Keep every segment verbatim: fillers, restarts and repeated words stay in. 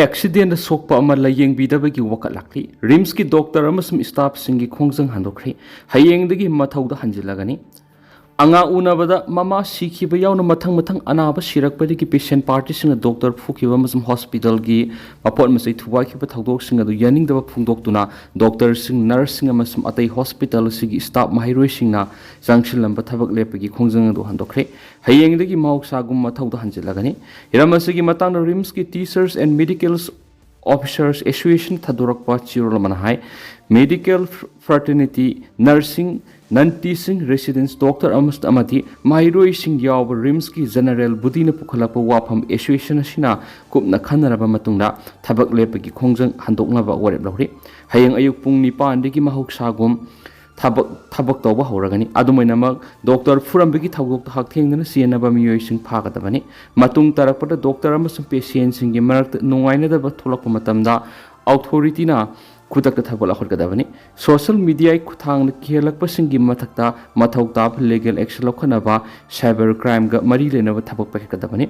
ꯑꯦꯛꯁꯤꯗꯦꯟꯗ ꯁꯣꯛꯄ ꯑꯃ ꯂꯥꯌꯦꯡꯕꯤꯗꯕꯒꯤ ꯋꯥꯀꯠ ꯂꯥꯛꯂꯤ꯫ ꯔꯤꯝꯁꯀꯤ ꯗꯣꯛꯇꯔ ꯑꯃꯁꯨꯡ ꯁ꯭ꯇꯥꯐꯁꯤꯡꯒꯤ ꯈꯣꯡꯖꯪ ꯍꯟꯗꯣꯛꯈ꯭ꯔꯦ꯫ ꯍꯌꯦꯡꯗꯒꯤ ꯃꯊꯧꯗ ꯍꯟꯖꯤꯜꯂꯒꯅꯤ꯫ ꯑꯉꯥꯡ ꯎꯅꯕꯗ ꯃꯃꯥ ꯁꯤꯈꯤꯕ ꯌꯥꯎꯅ ꯃꯊꯪ ꯃꯊꯪ ꯑꯅꯥꯕ ꯁꯤꯔꯛꯄꯗꯒꯤ ꯄꯦꯁꯦꯟ ꯄꯥꯔꯇꯤꯁꯤꯡꯅ ꯗꯣꯛꯇꯔ ꯐꯨꯈꯤꯕ ꯑꯃꯁꯨꯡ ꯍꯣꯁꯄꯤꯇꯥꯜꯒꯤ ꯃꯄꯣꯠ ꯃꯆꯩ ꯊꯨꯒꯥꯏꯈꯤꯕ ꯊꯧꯗꯣꯛꯁꯤꯡ ꯑꯗꯨ ꯌꯥꯅꯤꯡꯗꯕ ꯐꯣꯡꯗꯣꯛꯇꯨꯅ ꯗꯣꯛꯇꯔꯁꯤꯡ, ꯅꯔꯁꯁꯤꯡ ꯑꯃꯁꯨꯡ ꯑꯇꯩ ꯍꯣꯁꯄꯤꯇꯥꯜ ꯑꯁꯤꯒꯤ ꯁ꯭ꯇꯥꯐ ꯃꯍꯩꯔꯣꯏꯁꯤꯡꯅ ꯆꯪꯁꯤꯜꯂꯝꯕ ꯊꯕꯛ ꯂꯦꯞꯄꯒꯤ ꯈꯣꯡꯖꯪ ꯑꯗꯨ ꯍꯟꯗꯣꯛꯈ꯭ꯔꯦ꯫ ꯍꯌꯦꯡꯗꯒꯤ ꯃꯍꯧꯁꯥꯒꯨꯝ ꯃꯊꯧꯗ ꯍꯟꯖꯤꯜꯂꯒꯅꯤ꯫ ꯍꯤꯔꯝ ꯑꯁꯤꯒꯤ ꯃꯇꯥꯡꯗ ꯔꯤꯝꯁꯀꯤ Teachers and Medical Officers Association ꯊꯥꯗꯣꯔꯛꯄ ꯆꯦꯔꯣꯜ ꯑꯃꯅ ꯍꯥꯏ, medical fraternity, nursing, non teaching residents, doctor ꯑꯃꯁꯨ ꯑꯃꯗꯤ ꯃꯍꯩꯔꯣꯏꯁꯤꯡ ꯌꯥꯎꯕ ꯔꯤꯝꯁꯀꯤ ꯖꯦꯅꯔꯦꯜ ꯕꯣꯗꯤꯅ ꯄꯨꯈꯠꯂꯛꯄ ꯋꯥꯐꯝ ꯑꯦꯁꯣꯁꯤꯌꯦꯁꯟ ꯑꯁꯤꯅ ꯀꯨꯞꯅ ꯈꯟꯅꯔꯕ ꯃꯇꯨꯡꯗ ꯊꯕꯛ ꯂꯦꯞꯄꯒꯤ ꯈꯣꯡꯖꯪ ꯍꯟꯗꯣꯛꯅꯕ ꯋꯥꯔꯦꯞ ꯂꯧꯔꯤ꯫ ꯍꯌꯦꯡ ꯑꯌꯨꯛ ꯄꯨꯡ ꯅꯤꯄꯥꯟꯗꯒꯤ ꯃꯍꯧꯁꯥꯒꯨꯝ ꯊꯕꯛ ꯊꯕꯛ ꯇꯧꯕ ꯍꯧꯔꯒꯅꯤ꯫ ꯑꯗꯨꯝ ꯑꯣꯏꯅꯃꯛ, ꯗꯣꯛꯇꯔ ꯐꯨꯔꯝꯕꯒꯤ ꯊꯧꯗꯣꯛꯇ ꯍꯛꯊꯦꯡꯅꯅ ꯆꯦꯟꯅꯕ ꯃꯤꯑꯣꯏꯁꯤꯡ ꯐꯥꯒꯗꯕꯅꯤ꯫ ꯃꯇꯨꯡ ꯇꯥꯔꯛꯄꯗ ꯗꯣꯛꯇꯔ ꯑꯃꯁꯨꯡ ꯄꯦꯁꯦꯟꯁꯤꯡꯒꯤ ꯃꯔꯛꯇ ꯅꯨꯡꯉꯥꯏꯅꯗꯕ ꯊꯣꯛꯂꯛꯄ ꯃꯇꯝꯗ ꯑꯣꯊꯣꯔꯤꯇꯤꯅ ꯈꯨꯗꯛꯇ ꯊꯕꯛ ꯂꯧꯈꯠꯀꯗꯕꯅꯤ꯫ ꯁꯣꯁꯤꯌꯦꯜ ꯃꯤꯗꯤꯌꯥꯒꯤ ꯈꯨꯠꯊꯥꯡꯗ ꯀꯤꯍꯜꯂꯛꯄꯁꯤꯡꯒꯤ ꯃꯊꯛꯇ ꯃꯊꯧ ꯇꯥꯕ ꯂꯤꯒꯦꯜ ꯑꯦꯛꯁꯟ ꯂꯧꯈꯠꯅꯕ ꯁꯥꯏꯕꯔ ꯀ꯭ꯔꯥꯏꯝꯒ ꯃꯔꯤ ꯂꯩꯅꯕ ꯊꯕꯛ ꯄꯥꯏꯈꯠꯀꯗꯕꯅꯤ꯫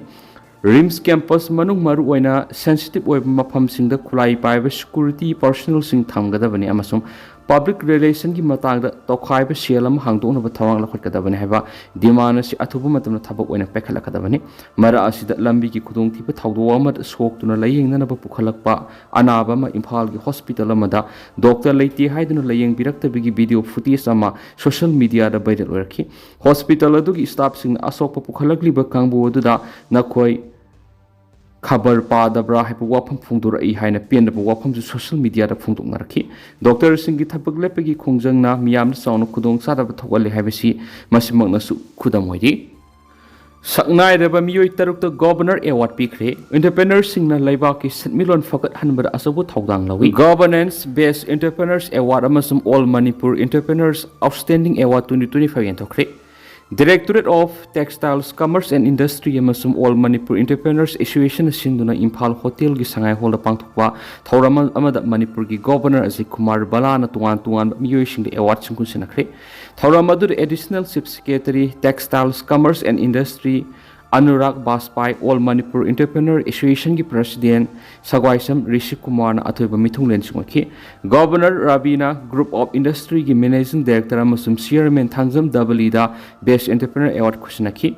ꯔꯤꯝꯁ ꯀꯦꯝꯄꯁ ꯃꯅꯨꯡ, ꯃꯔꯨꯑꯣꯏꯅ ꯁꯦꯟꯁꯤꯇꯤꯚ ꯑꯣꯏꯕ ꯃꯐꯝꯁꯤꯡꯗ ꯈꯨꯠꯂꯥꯏ ꯄꯥꯏꯕ ꯁꯦꯀ꯭ꯌꯨꯔꯤꯇꯤ ꯄꯥꯔꯁꯣꯅꯦꯜꯁꯤꯡ ꯊꯝꯒꯗꯕꯅꯤ ꯑꯃꯁꯨꯡ ꯄꯕ꯭ꯂꯤꯛ ꯔꯤꯂꯦꯁꯟꯒꯤ ꯃꯇꯥꯡꯗ ꯇꯧꯈꯥꯏꯕ ꯁꯦꯜ ꯑꯃ ꯍꯥꯡꯗꯣꯛꯅꯕ ꯊꯧꯔꯥꯡ ꯂꯧꯈꯠꯀꯗꯕꯅꯤ ꯍꯥꯏꯕ ꯗꯤꯃꯥꯟ ꯑꯁꯤ ꯑꯊꯨꯕ ꯃꯇꯝꯗ ꯊꯕꯛ ꯑꯣꯏꯅ ꯄꯥꯏꯈꯠꯂꯛꯀꯗꯕꯅꯤ꯫ ꯃꯔꯛ ꯑꯁꯤꯗ ꯂꯝꯕꯤꯒꯤ ꯈꯨꯗꯣꯡꯊꯤꯕ ꯊꯧꯗꯣꯛ ꯑꯃꯗ ꯁꯣꯛꯇꯨꯅ ꯂꯥꯌꯦꯡꯅꯅꯕ ꯄꯨꯈꯠꯂꯛꯄ ꯑꯅꯥꯕ ꯑꯃ ꯏꯝꯐꯥꯜꯒꯤ ꯍꯣꯁꯄꯤꯇꯥꯜ ꯑꯃꯗ ꯗꯣꯛꯇꯔ ꯂꯩꯇꯦ ꯍꯥꯏꯗꯨꯅ ꯂꯥꯌꯦꯡꯕꯤꯔꯛꯇꯕꯒꯤ ꯚꯤꯗꯤꯑꯣ ꯐꯨꯇꯦꯖ ꯑꯃ ꯁꯣꯁꯤꯌꯦꯜ ꯃꯤꯗꯤꯌꯥꯗ ꯚꯥꯏꯔꯦꯜ ꯑꯣꯏꯔꯛꯈꯤ꯫ ꯍꯣꯁꯄꯤꯇꯥꯜ ꯑꯗꯨꯒꯤ ꯁ꯭ꯇꯥꯐꯁꯤꯡꯅ ꯑꯁꯣꯛꯄ ꯄꯨꯈꯠꯂꯛꯂꯤꯕ ꯀꯥꯡꯕꯨ ꯑꯗꯨꯗ ꯅꯈꯣꯏ ꯈꯕꯔ ꯄꯥꯗꯕ꯭ꯔꯥ ꯍꯥꯏꯕ ꯋꯥꯐꯝ ꯐꯣꯡꯗꯣꯔꯛꯏ ꯍꯥꯏꯅ ꯄꯦꯟꯗꯕ ꯋꯥꯐꯝꯁꯨ ꯁꯣꯁꯤꯌꯦꯜ ꯃꯤꯗꯤꯌꯥꯗ ꯐꯣꯡꯗꯣꯛꯅꯔꯛꯈꯤ꯫ ꯗꯣꯛꯇꯔꯁꯤꯡꯒꯤ ꯊꯕꯛ ꯂꯦꯞꯄꯒꯤ ꯈꯣꯡꯖꯪꯅ ꯃꯤꯌꯥꯝꯗ ꯆꯥꯎꯅ ꯈꯨꯗꯣꯡꯆꯥꯗꯕ ꯊꯣꯛꯍꯜꯂꯦ ꯍꯥꯏꯕꯁꯤ ꯃꯁꯤꯃꯛꯅꯁꯨ ꯈꯨꯗꯝ ꯑꯣꯏꯔꯤ꯫ ꯁꯛꯅꯥꯏꯔꯕ ꯃꯤꯑꯣꯏ ꯇꯔꯨꯛꯇ ꯒꯣꯚꯔꯅꯔ ꯑꯦꯋꯥꯔꯗ ꯄꯤꯈ꯭ꯔꯦ꯫ ꯑꯦꯟꯇꯔꯄ꯭ꯔꯦꯅꯔꯁꯤꯡꯅ ꯂꯩꯕꯥꯛꯀꯤ ꯁꯦꯟꯃꯤꯠꯂꯣꯟ ꯐꯒꯠꯍꯟꯕꯗ ꯑꯆꯧꯕ ꯊꯧꯗꯥꯡ ꯂꯧꯏ꯫ Governance Best Entrepreneurs Award ꯑꯃꯁꯨꯡ All Manipur Entrepreneurs Outstanding Award twenty twenty-five ꯌꯦꯟꯊꯣꯛꯈ꯭ꯔꯦ꯫ Directorate of Textiles, Commerce and Industry ꯑꯃꯁꯨꯡ All Manipur Entrepreneurs Association ꯁꯤꯟꯗꯨꯅ ꯏꯝꯐꯥꯜ ꯍꯣꯇꯦꯜꯒꯤ ꯁꯉꯥꯏ ꯍꯣꯜꯗ ꯄꯥꯡꯊꯣꯛꯄ ꯊꯧꯔꯝ ꯑꯃꯗ ꯃꯅꯤꯄꯨꯔꯒꯤ ꯒꯣꯚꯔꯅꯔ ꯑꯖꯤꯠ ꯀꯨꯃꯥꯔ ꯕꯂꯥꯅ ꯇꯣꯉꯥꯟ ꯇꯣꯉꯥꯟꯕ ꯃꯤꯑꯣꯏꯁꯤꯡꯗ ꯑꯦꯋꯥꯔꯗꯁꯤꯡ ꯈꯨꯟꯁꯤꯟꯅꯈ꯭ꯔꯦ꯫ ꯊꯧꯔꯝ ꯑꯗꯨꯗ Additional Chief Secretary, Textiles, Commerce and Industry, Anurag ꯕꯥꯖꯄꯥꯏ, All Manipur Entrepreneur Association ꯒꯤ President ꯁꯒ꯭ꯋꯥꯏꯁꯝ ꯔꯤꯁꯤ ꯀꯨꯃꯥꯔꯅ ꯑꯊꯣꯏꯕ ꯃꯤꯊꯨꯡꯂꯦꯟ ꯁꯤꯡꯉꯛꯈꯤ꯫ Governor ꯔꯥꯕꯤꯅ Group of Industry ꯒꯤ Managing Director ꯑꯃꯁꯨꯡ Chairman Thangjam ꯗꯕꯂꯤꯗ Best Entrepreneur Award ꯈꯨꯠꯁꯤꯟꯅꯈꯤ꯫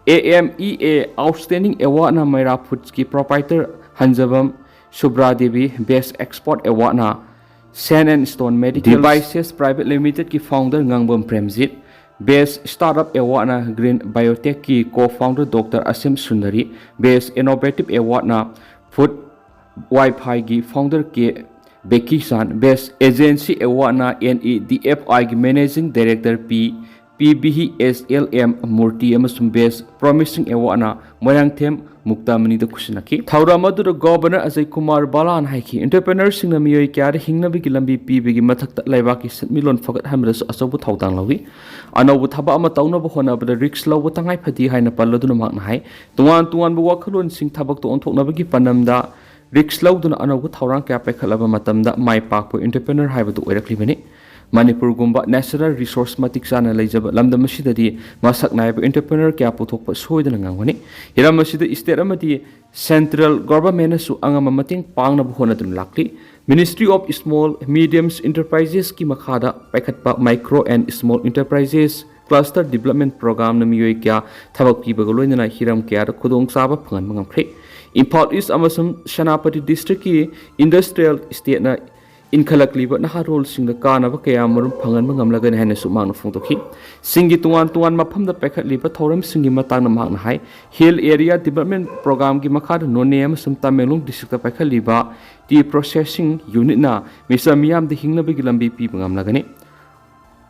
A M E A Outstanding Award ꯅ ꯃꯩꯔꯥ Foods ꯀꯤ Proprietor ꯍꯟꯖꯕꯝ ꯁꯨꯕ꯭ꯔꯥ ꯗꯦꯕꯤ, Best Export Award ꯅ Sand and Stone Medical Devices Private Limited ꯀꯤ Founder ꯉꯥꯡꯕꯝ ꯄ꯭ꯔꯦꯝꯖꯤꯠ, Best Startup Award ꯅ Green Biotech ꯀꯤ Co-Founder Doctor ꯑꯁꯤꯝ Sundari, Best Innovative Award ꯅ Food Wi-Fi ꯒꯤ Founder ꯀꯦ ꯕꯦꯀꯤ ꯆꯥꯟ, Best Agency Award ꯅ N E D F I ꯒꯤ Managing Director ꯄꯤ P V ꯑꯦꯁ L M ꯃꯨꯔꯇꯤ ꯑꯃꯁꯨꯡ Best Promising Award ꯅ ꯃꯣꯏꯔꯥꯡꯊꯦꯝ ꯃꯨꯛꯇꯥꯃꯅꯤꯗ ꯈꯨꯠꯁꯤꯟꯅꯈꯤ꯫ ꯊꯧꯔꯝ ꯑꯗꯨꯗ Governor ꯑꯖꯌ ꯀꯨꯃꯥꯔ ꯕꯥꯂꯥꯅ ꯍꯥꯏꯈꯤ, Entrepreneur ꯁꯤꯡꯅ ꯃꯤꯑꯣꯏ ꯀꯌꯥꯗ ꯍꯤꯡꯅꯕꯒꯤ ꯂꯝꯕꯤ ꯄꯤꯕꯒꯤ ꯃꯊꯛꯇ ꯂꯩꯕꯥꯛꯀꯤ ꯁꯦꯟꯃꯤꯠꯂꯣꯟ ꯐꯒꯠꯍꯟꯕꯗꯁꯨ ꯑꯆꯧꯕ ꯊꯧꯗꯥꯡ ꯂꯧꯏ꯫ ꯑꯅꯧꯕ ꯊꯕꯛ ꯑꯃ ꯇꯧꯅꯕ ꯍꯣꯠꯅꯕꯗ risk ꯂꯧꯕ ꯇꯉꯥꯏ ꯐꯗꯦ ꯍꯥꯏꯅ ꯄꯜꯂꯗꯨꯅ ꯃꯍꯥꯛꯅ ꯍꯥꯏ, ꯇꯣꯉꯥꯟ ꯇꯣꯉꯥꯟꯕ ꯋꯥꯈꯜꯂꯣꯟꯁꯤꯡ ꯊꯕꯛꯇ ꯑꯣꯟꯊꯣꯛꯅꯕꯒꯤ ꯄꯥꯟꯗꯝꯗ risk ꯂꯧꯗꯨꯅ ꯑꯅꯧꯕ ꯊꯧꯔꯥꯡ ꯀꯌꯥ ꯄꯥꯏꯈꯠꯂꯕ ꯃꯇꯝꯗ ꯃꯥꯏ ꯄꯥꯛꯄ entrepreneur ꯍꯥꯏꯕꯗꯨ ꯑꯣꯏꯔꯛꯂꯤꯕꯅꯤ꯫ ꯃꯅꯤꯄꯨꯔꯒꯨꯝꯕ natural resource ꯃꯇꯤꯛ ꯆꯥꯅ ꯂꯩꯖꯕ ꯂꯝꯗꯝ ꯑꯁꯤꯗꯗꯤ ꯃꯁꯛ ꯅꯥꯏꯕ entrepreneur ꯀꯌꯥ ꯄꯨꯊꯣꯛꯄ ꯁꯣꯏꯗꯅ ꯉꯝꯒꯅꯤ꯫ ꯍꯤꯔꯝ ꯑꯁꯤꯗ state ꯑꯃꯗꯤ central government ꯅꯁꯨ ꯑꯉꯝꯕ ꯃꯇꯦꯡ ꯄꯥꯡꯅꯕ ꯍꯣꯠꯅꯗꯨꯅ ꯂꯥꯛꯂꯤ꯫ Ministry of Small Medium Enterprises ꯀꯤ ꯃꯈꯥꯗ ꯄꯥꯏꯈꯠꯄ Micro and Small Enterprises Cluster Development Program ꯅ ꯃꯤꯑꯣꯏ ꯀꯌꯥ ꯊꯕꯛ ꯄꯤꯕꯒ ꯂꯣꯏꯅꯅ ꯍꯤꯔꯝ ꯀꯌꯥꯗ ꯈꯨꯗꯣꯡꯆꯥꯕ ꯐꯪꯍꯟꯕ ꯉꯝꯈ꯭ꯔꯦ꯫ ꯏꯝꯐꯥꯜ East ꯑꯃꯁꯨꯡ ꯁꯦꯅꯥꯄꯇꯤ district ꯀꯤ industrial state ꯅ ꯏꯟꯈꯠꯂꯛꯂꯤꯕ ꯅꯍꯥꯔꯣꯜꯁꯤꯡꯗ ꯀꯥꯟꯅꯕ ꯀꯌꯥ ꯑꯃꯔꯣꯝ ꯐꯪꯍꯟꯕ ꯉꯝꯂꯒꯅꯤ ꯍꯥꯏꯅꯁꯨ ꯃꯍꯥꯛꯅ ꯐꯣꯡꯗꯣꯛꯈꯤ꯫ ꯁꯤꯡꯒꯤ ꯇꯣꯉꯥꯟ ꯇꯣꯉꯥꯟ ꯃꯐꯝꯗ ꯄꯥꯏꯈꯠꯂꯤꯕ ꯊꯧꯔꯝꯁꯤꯡꯒꯤ ꯃꯇꯥꯡꯗ ꯃꯍꯥꯛꯅ ꯍꯥꯏ, Hill Area Development Program ꯒꯤ ꯃꯈꯥꯗ ꯅꯣꯅꯦ ꯑꯃꯁꯨꯡ ꯇꯃꯦꯡꯂꯣꯡ district ꯇ ꯄꯥꯏꯈꯠꯂꯤꯕ Tea Processing Unit ꯅ ꯃꯤꯆꯝ ꯃꯤꯌꯥꯝꯗ ꯍꯤꯡꯅꯕꯒꯤ ꯂꯝꯕꯤ ꯄꯤꯕ ꯉꯝꯂꯒꯅꯤ꯫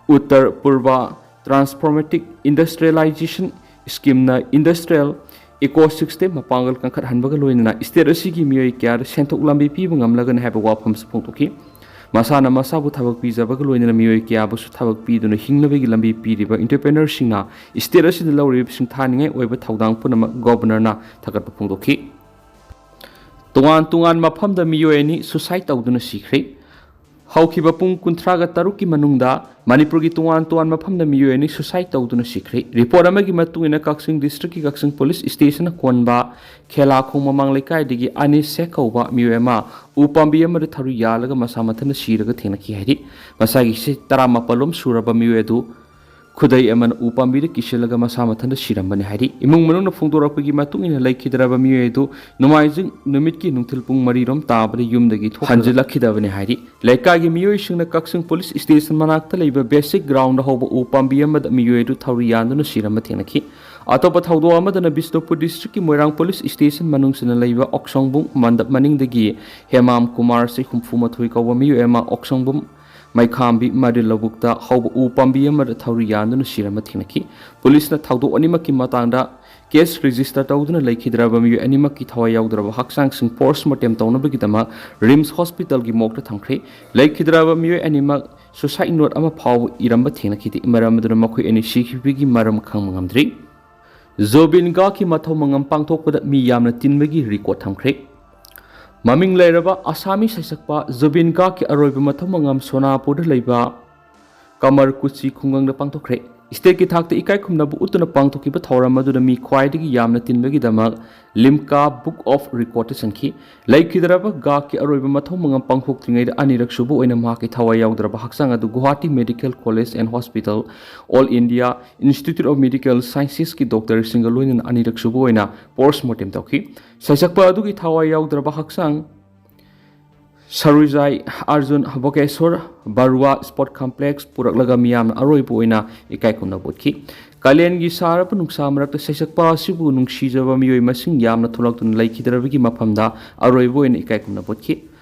ꯎꯠꯇꯔ ꯄꯨꯔꯕ Transformative Industrialization Scheme ꯅ industrial ecosystem ꯃꯄꯥꯡꯒꯜ ꯀꯟꯈꯠꯍꯟꯕꯒ ꯂꯣꯏꯅꯅ state ꯑꯁꯤꯒꯤ ꯃꯤꯑꯣꯏ ꯀꯌꯥꯗ ꯁꯦꯟꯊꯣꯛ ꯂꯝꯕꯤ ꯄꯤꯕ ꯉꯝꯂꯒꯅꯤ ꯍꯥꯏꯕ ꯋꯥꯐꯝꯁꯨ ꯐꯣꯡꯗꯣꯛꯈꯤ꯫ ꯃꯁꯥꯅ ꯃꯁꯥꯕꯨ ꯊꯕꯛ ꯄꯤꯖꯕꯒ ꯂꯣꯏꯅꯅ ꯃꯤꯑꯣꯏ ꯀꯌꯥꯕꯨꯁꯨ ꯊꯕꯛ ꯄꯤꯗꯨꯅ ꯍꯤꯡꯅꯕꯒꯤ ꯂꯝꯕꯤ ꯄꯤꯔꯤꯕ entrepreneur ꯁꯤꯡꯅ state ꯑꯁꯤꯗ ꯂꯧꯔꯤꯕ ꯁꯤꯡꯊꯥꯅꯤꯡꯉꯥꯏ ꯑꯣꯏꯕ ꯊꯧꯗꯥꯡ ꯄꯨꯝꯅꯃꯛ Governor ꯅ ꯊꯥꯒꯠꯄ ꯐꯣꯡꯗꯣꯛꯈꯤ꯫ ꯇꯣꯉꯥꯟ ꯇꯣꯉꯥꯟ ꯃꯐꯝꯗ ꯃꯤꯑꯣꯏ ꯑꯅꯤ suicide ꯇꯧꯗꯨꯅ ꯁꯤꯈ꯭ꯔꯦ꯫ ꯍꯧꯈꯤꯕ ꯄꯨꯡ ꯀꯨꯟꯊ꯭ꯔꯥꯒ ꯇꯔꯨꯛꯀꯤ ꯃꯅꯨꯡꯗ ꯃꯅꯤꯄꯨꯔꯒꯤ ꯇꯣꯉꯥꯟ ꯇꯣꯉꯥꯟꯕ ꯃꯐꯝꯗ ꯃꯤꯑꯣꯏ ꯑꯅꯤ suicide ꯇꯧꯗꯨꯅ ꯁꯤꯈ꯭ꯔꯦ꯫ Report ꯑꯃꯒꯤ ꯃꯇꯨꯡ ꯏꯟꯅ, ꯀꯛꯆꯤꯡ districtꯀꯤ ꯀꯛꯆꯤꯡ police stationꯅ ꯀꯣꯟꯕ ꯈꯦꯂꯥꯈꯣꯡ ꯃꯃꯥꯡ ꯂꯩꯀꯥꯏꯗꯒꯤ ꯑꯅꯤꯁ ꯁꯦꯈ ꯀꯧꯕ ꯃꯤꯑꯣꯏ ꯑꯃ ꯎ ꯄꯥꯝꯕꯤ ꯑꯃꯗ ꯊꯧꯔꯤ ꯌꯥꯜꯂꯒ ꯃꯁꯥ ꯃꯊꯟꯇ ꯁꯤꯔꯒ ꯊꯦꯡꯅꯈꯤ ꯍꯥꯏꯔꯤ꯫ ꯃꯁꯥꯒꯤ ꯆꯍꯤ ꯇꯔꯥꯃꯥꯄꯜ ꯂꯣꯝ ꯁꯨꯔꯕ ꯃꯤꯑꯣꯏ ꯑꯗꯨ ꯈꯨꯗꯩ ꯑꯃꯅ ꯎ ꯄꯥꯝꯕꯤꯗ ꯀꯤꯁꯤꯜꯂꯒ ꯃꯁꯥ ꯃꯊꯟꯇ ꯁꯤꯔꯝꯕꯅꯤ ꯍꯥꯏꯔꯤ꯫ ꯏꯃꯨꯡ ꯃꯅꯨꯡꯅ ꯐꯣꯡꯗꯣꯔꯛꯄꯒꯤ ꯃꯇꯨꯡ ꯏꯟꯅ, ꯂꯩꯈꯤꯗ꯭ꯔꯕ ꯃꯤꯑꯣꯏ ꯑꯗꯨ ꯅꯣꯡꯃꯥꯏꯖꯤꯡ ꯅꯨꯃꯤꯠꯀꯤ ꯅꯨꯡꯊꯤꯜ ꯄꯨꯡ ꯃꯔꯤ ꯔꯣꯝ ꯇꯥꯕꯗ ꯌꯨꯝꯗꯒꯤ ꯊꯣꯛ-, ꯍꯟꯖꯤꯜꯂꯛꯈꯤꯗꯕꯅꯤ ꯍꯥꯏꯔꯤ꯫ ꯂꯩꯀꯥꯏꯒꯤ ꯃꯤꯑꯣꯏꯁꯤꯡꯅ ꯀꯛꯆꯤꯡ police station ꯃꯅꯥꯛꯇ ꯂꯩꯕ basic groundꯗ ꯍꯧꯕ ꯎ ꯄꯥꯝꯕꯤ ꯑꯃꯗ ꯃꯤꯑꯣꯏ ꯑꯗꯨ ꯊꯧꯔꯤ ꯌꯥꯟꯗꯨꯅ ꯁꯤꯔꯝꯕ ꯊꯦꯡꯅꯈꯤ꯫ ꯑꯇꯣꯞꯄ ꯊꯧꯗꯣꯛ ꯑꯃꯗꯅ, ꯕꯤꯁꯅꯨꯄꯨꯔ districtꯀꯤ ꯃꯣꯏꯔꯥꯡ police station ꯃꯅꯨꯡꯁꯤꯅ ꯂꯩꯕ ꯑꯣꯛꯁꯣꯡꯕꯨꯡ ꯃꯟꯗꯞ ꯃꯅꯤꯡꯗꯒꯤ ꯍꯦꯃꯥꯝ ꯀꯨꯃꯥꯔ, ꯆꯍꯤ ꯍꯨꯝꯐꯨ ꯃꯥꯊꯣꯏ ꯀꯧꯕ ꯃꯤꯑꯣꯏ ꯑꯃ, ꯑꯣꯛꯁꯣꯡꯕꯨꯡ ꯃꯩꯈꯥꯝꯕꯤ ꯃꯔꯤꯜ ꯂꯧꯕꯨꯛꯇ ꯍꯧꯕ ꯎ ꯄꯥꯝꯕꯤ ꯑꯃꯗ ꯊꯧꯔꯤ ꯌꯥꯟꯗꯨꯅ ꯁꯤꯔꯝꯕ ꯊꯦꯡꯅꯈꯤ꯫ Policeꯅ ꯊꯧꯗꯣꯛ ꯑꯅꯤꯃꯛꯀꯤ ꯃꯇꯥꯡꯗ case register ꯇꯧꯗꯨꯅ ꯂꯩꯈꯤꯗ꯭ꯔꯕ ꯃꯤꯑꯣꯏ ꯑꯅꯤꯃꯛꯀꯤ ꯊꯋꯥꯏ ꯌꯥꯎꯗ꯭ꯔꯕ ꯍꯛꯆꯥꯡꯁꯤꯡ post mortem ꯇꯧꯅꯕꯒꯤꯗꯃꯛ RIMS hospitalꯒꯤ morgueꯇ ꯊꯝꯈ꯭ꯔꯦ꯫ ꯂꯩꯈꯤꯗ꯭ꯔꯕ ꯃꯤꯑꯣꯏ ꯑꯅꯤꯃꯛ suicide note ꯑꯃ ꯐꯥꯎꯕ ꯏꯔꯝꯕ ꯊꯦꯡꯅꯈꯤꯗꯦ꯫ ꯃꯔꯝ ꯑꯗꯨꯅ ꯃꯈꯣꯏ ꯑꯅꯤ ꯁꯤꯈꯤꯕꯒꯤ ꯃꯔꯝ ꯈꯪꯕ ꯉꯝꯗ꯭ꯔꯤ꯫ ꯖꯨꯕꯤꯟ ꯒꯥꯔꯒꯀꯤ ꯃꯊꯧ ꯃꯉꯝ ꯄꯥꯡꯊꯣꯛꯄꯗ ꯃꯤ ꯌꯥꯝꯅ ꯇꯤꯟꯕꯒꯤ record ꯊꯝꯈ꯭ꯔꯦ꯫ ꯃꯃꯤꯡ ꯂꯩꯔꯕ ꯑꯁꯥꯃꯤ ꯁꯩꯁꯛꯄ ꯖꯨꯕꯤꯟ ꯒꯥꯔꯒꯀꯤ ꯑꯔꯣꯏꯕ ꯃꯊꯧ ꯃꯉꯝ ꯁꯣꯅꯥꯄꯨꯔꯗ ꯂꯩꯕ ꯀꯃꯔ ꯀꯨꯆꯤ ꯈꯨꯡꯒꯪꯗ ꯄꯥꯡꯊꯣꯛꯈ꯭ꯔꯦ꯫ Stateꯀꯤ ꯊꯥꯛꯇ ꯏꯀꯥꯏ ꯈꯨꯝꯅꯕ ꯎꯠꯇꯨꯅ ꯄꯥꯡꯊꯣꯛꯈꯤꯕ ꯊꯧꯔꯝ ꯑꯗꯨꯗ ꯃꯤ ꯈ꯭ꯋꯥꯏꯗꯒꯤ ꯌꯥꯝꯅ ꯇꯤꯟꯕꯒꯤꯗꯃꯛ ꯂꯤꯝꯀꯥ Book of Recordꯇ ꯆꯟꯈꯤ꯫ ꯂꯩꯈꯤꯗ꯭ꯔꯕ ꯒꯥꯔꯒꯀꯤ ꯑꯔꯣꯏꯕ ꯃꯊꯧ ꯃꯉꯝ ꯄꯥꯡꯊꯣꯛꯇ꯭ꯔꯤꯉꯩꯗ ꯑꯅꯤꯔꯛ ꯁꯨꯕ ꯑꯣꯏꯅ ꯃꯍꯥꯛꯀꯤ ꯊꯋꯥꯏ ꯌꯥꯎꯗ꯭ꯔꯕ ꯍꯛꯆꯥꯡ ꯑꯗꯨ Guwahati Medical College and Hospital, All India Institute of Medical Scienceski doctorꯁꯤꯡꯒ ꯂꯣꯏꯅꯅ ꯑꯅꯤꯔꯛ ꯁꯨꯕ ꯑꯣꯏꯅ post mortem ꯇꯧꯈꯤ꯫ ꯁꯩꯁꯛꯄ ꯑꯗꯨꯒꯤ ꯊꯋꯥꯏ ꯌꯥꯎꯗ꯭ꯔꯕ ꯍꯛꯆꯥꯡ ꯁꯔꯨꯖꯥꯏ ꯑꯥꯔꯖꯨꯟ ꯕꯣꯀꯦꯁꯣꯔ ꯕꯔꯨꯋꯥ Sport Complex ꯄꯨꯔꯛꯂꯒ ꯃꯤꯌꯥꯝꯅ ꯑꯔꯣꯏꯕ ꯑꯣꯏꯅ ꯏꯀꯥꯏ ꯈꯨꯝꯅꯕ ꯎꯠꯈꯤ꯫ ꯀꯥꯂꯦꯟꯒꯤ ꯁꯥꯔꯕ ꯅꯨꯡꯁꯥ ꯃꯔꯛꯇ ꯁꯩꯁꯛꯄ ꯑꯁꯤꯕꯨ ꯅꯨꯡꯁꯤꯖꯕ ꯃꯤꯑꯣꯏ ꯃꯁꯤꯡ ꯌꯥꯝꯅ ꯊꯣꯛꯂꯛꯇꯨꯅ ꯂꯩꯈꯤꯗ꯭ꯔꯕꯒꯤ ꯃꯐꯝꯗ ꯑꯔꯣꯏꯕ ꯑꯣꯏꯅ ꯏꯀꯥꯏ ꯈꯨꯝꯅꯕ ꯎꯠꯈꯤ꯫